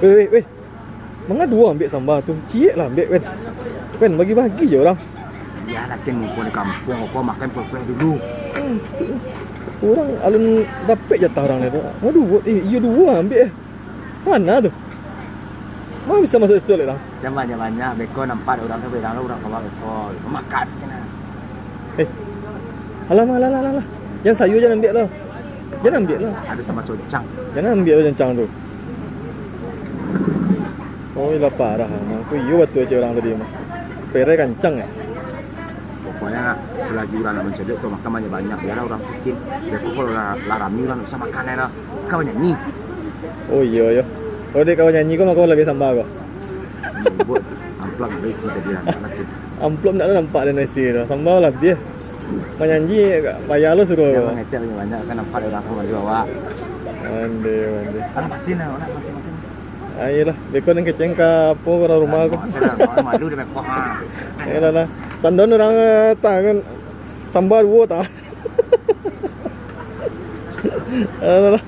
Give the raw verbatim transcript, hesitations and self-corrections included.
Weh, weh, weh. Manga duo ambiak samba tu? Ciek lah ambiak, Wen. Wen, bagi-bagi je urang. Iyo lah, Ken, mumpung di kampuang, kau makan kueh-kueh dulu. Hmm, tu. Urang alun dapek jatah urang tu. Manga duo, eh, iyo duo ambiak, eh. Macam mano tu? Manga bisa masuak situ lai, urang? Jan banyak-banyak, beko nampak urang tu, urang tu urang kaluar beko. Makan je nah. Eh. Alah, alah, alah, alah. Jan sayua jan ambiak lo. Jan ambiak lo. Ado samba concang. Jan ambiak lo concang tu. Oh, ilah parah. Mangko iyo batua cek urang tadi mah. Perai kancang, eh. Pokoknyo, selagi urang nak mancaliak tu, makan banyak-banyak. Biarlah urang pikia. Beko kalau lah, lah rami, urang ndak usah makan lai doh. Kawan nyanyi. Oh, iyo, iyo. Kalau dek kawan nyanyi ko, mako labiah samba ko. Buat amplop ndak isi tadi lah, anak tu. Amplop ndak nampak den isi tu. Samba labiah. Manyanyi, payah lo suruh. Jangan ngecek banyak-banyak, kan nampak dek urang tu malu awak. Mande, mande. Alah, matiin lah, alah, matiin, matiin. Ayolah, beko nan kecek ka apo, ka urang rumah ko. Masalah, malu dek beko, ha. Ayolah lah. Tando urang, eh, tangan samba duo ta. Ayolah.